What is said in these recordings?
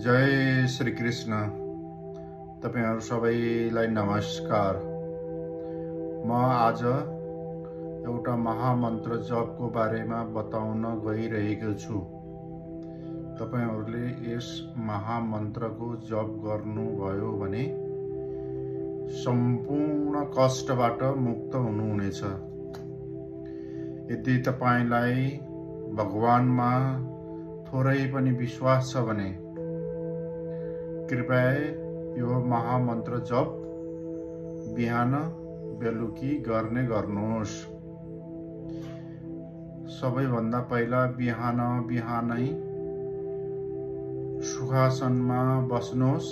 जय श्री कृष्ण। तपाईहरु सबैलाई नमस्कार। म आज एउटा महामन्त्र जपको बारेमा बताउन गइरहेको छु। तपाईहरुले यस महामन्त्रको जप गर्नुभयो भने सम्पूर्ण कष्टबाट मुक्त हुनुहुनेछ। यदि तपाईलाई भगवानमा थोरै पनि विश्वास छ भने कृपया यो महामन्त्र जप बिहान बेलुकी गर्नुहोस्। सबैभन्दा पहिला बिहानै सुखासनमा बस्नुहोस्।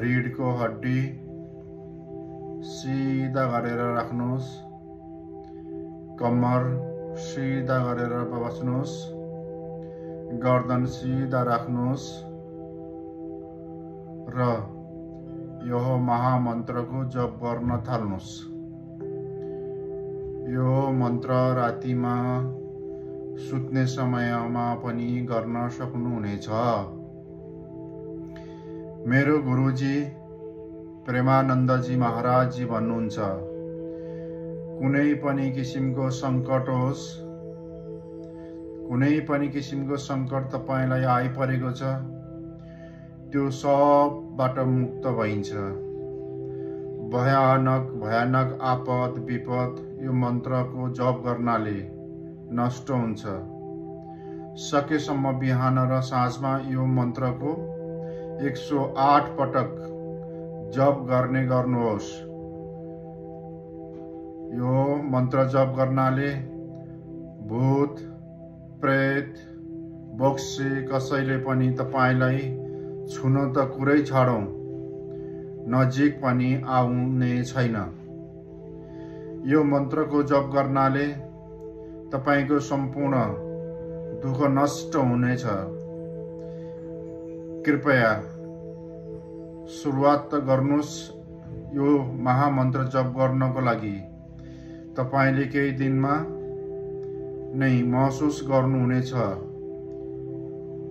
रीढको हड्डी सिधा गरेर राख्नुहोस्। कम्मर सिधा गरेर बस्नुहोस्। गर्दन सिधा राख्नुहोस् र यो महामन्त्रको जप गर्न थाल्नुहोस्। यो मन्त्र रातिमा सुत्ने समयमा पनि गर्न सक्नुहुनेछ। मेरो गुरुजी प्रेमानन्दजी महाराजजी भन्नुहुन्छ, कुनै पनि किसिमको सङ्कट होस्, कुनै पनि किसिमको सङ्कट तपाईलाई आइपरेको छ, त्यो सबबाट मुक्त भइन्छ। भयानक आपद विपद यो मन्त्रको जप गर्नाले नष्ट हुन्छ। सकेसम्म बिहान र साँझमा यो मन्त्रको 108 पटक जप गर्नुहोस्। यो मन्त्र जप गर्नाले भूत प्रेत बोक्सी कसैले पनि तपाईलाई छुन त कुरै छाडौं, नजिक पनि आउने छैन। यो मन्त्रको जप गर्नाले तपाईको सम्पूर्ण दुःख नष्ट हुनेछ। कृपया सुरुवात गर्नुहोस्। यो महामन्त्र जप गर्नको लागि तपाईले केही दिनमा नै महसुस गर्नुहुनेछ।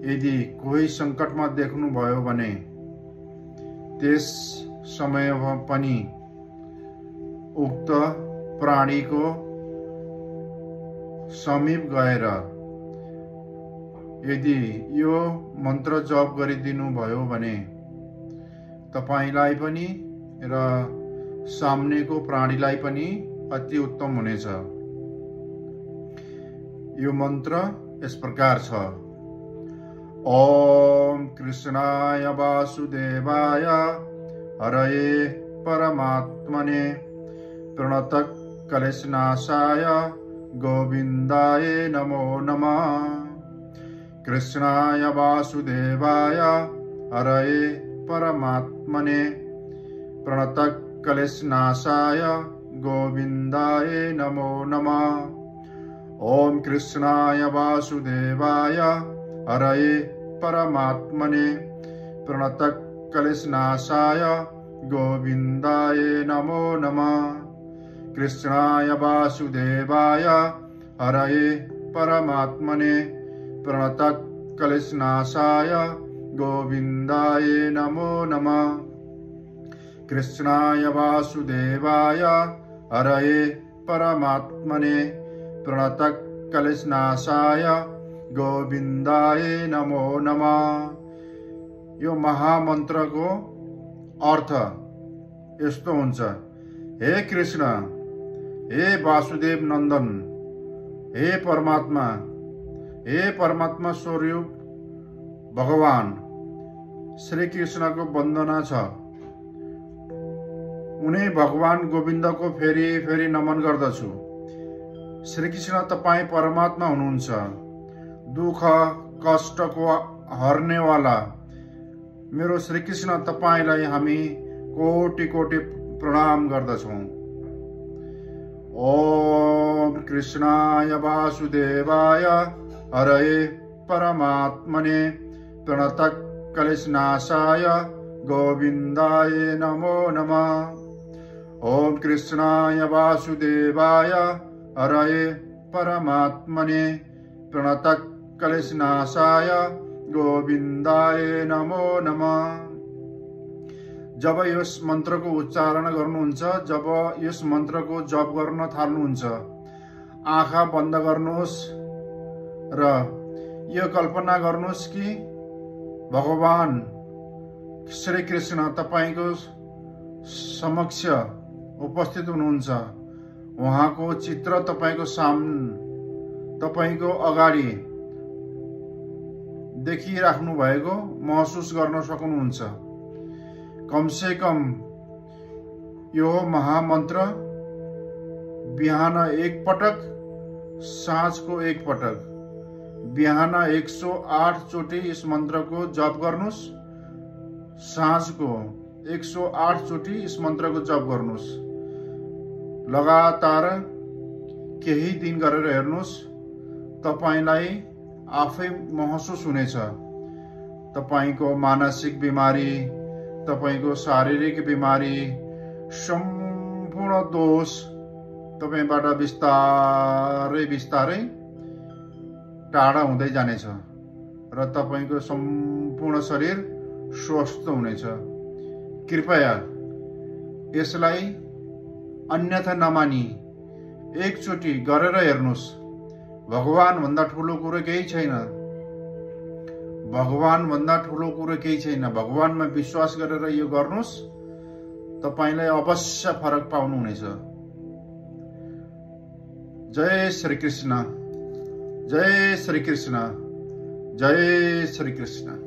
यदि कोही सङ्कटमा देख्नुभयो भने त्यस समयमा पनि उक्त प्राणीको समीप गएर यदि यो मन्त्र जप गरिदिनु भयो भने तपाईलाई पनि र सामनेको प्राणीलाई पनि अति उत्तम हुनेछ। यो मन्त्र यस प्रकार छ: ओम कृष्णाय वासुदेवाय हरये परमात्मने प्रणतः क्लेशनाशाय गोविन्दाय नमो नमः। कृष्णाय वासुदेवाय हरये परमात्मने प्रणतः क्लेशनाशाय गोविन्दाय नमो नमः। ओम कृष्णाय वासुदेवाय हरये परमात्मने प्रणतः क्लेशनाशाय गोविन्दाय नमो नमः। कृष्णाय वासुदेवाय हरये परमात्मने प्रणतः क्लेशनाशाय गोविन्दाय नमो नमः। कृष्णाय वासुदेवाय हरये परमात्मने प्रणतः क्लेशनाशाय गोविन्दाय नमो नमः। यो महामन्त्रको अर्थ यस्तो हुन्छ: हे कृष्ण, हे वासुदेव नन्दन, हे परमात्मा स्वरूप भगवान श्री कृष्णको वन्दना छ। उनी भगवान गोविन्दको फेरि नमन गर्दछु। श्री कृष्ण तपाईं परमात्मा हुनुहुन्छ, दुःख कष्टको हर्नेवाला। मेरो श्री कृष्ण तपाईलाई हामी कोटि प्रणाम गर्दछौं। ओम कृष्णाय वासुदेवाय हरये परमात्मने प्रणतः क्लेशनाशाय गोविन्दाय नमो नमः। ओम कृष्णाय वासुदेवाय हरये परमात्मने प्रणतः क्लेशनाशाय गोविन्दाय नमो नमः। जब यस मन्त्रको उच्चारण गर्नुहुन्छ, जब यस मन्त्रको जप गर्न थाल्नुहुन्छ, आँखा बन्द गर्नुहोस् र यो कल्पना गर्नुहोस् कि भगवान श्री कृष्ण तपाईको समक्ष उपस्थित हुनुहुन्छ। उहाँको चित्र तपाईको अगाडि देखिराख्नु भएको महसुस गर्न सक्नुहुन्छ। कम से कम यो महामन्त्र बिहान एक पटक, साँझको एक पटक, बिहान 108 चोटि यस मन्त्रको जप गर्नुहोस्, साँझको 108 चोटि यस मन्त्रको जप गर्नुहोस्। लगातार केही दिन गरेर हेर्नुहोस्, तपाईलाई आफै महसुस हुनेछ। तपाईको मानसिक बिमारी, तपाईको शारीरिक बिमारी, सम्पूर्ण दोष तपाईबाट बिस्तारै बिस्तारै टाढा हुँदै जानेछ र तपाईको सम्पूर्ण शरीर स्वस्थ हुनेछ। कृपया यसलाई अन्यथा नमानी एकचोटि गरेर हेर्नुहोस्। भगवान भन्दा ठुलो कुरो केही छैन। भगवान भन्दा ठुलो कुरो केही छैन। भगवानमा विश्वास गरेर यो गर्नुहोस्, तपाईलाई अवश्य फरक पाउनुहुनेछ। जय श्री कृष्ण, जय श्री कृष्ण, जय श्री कृष्ण।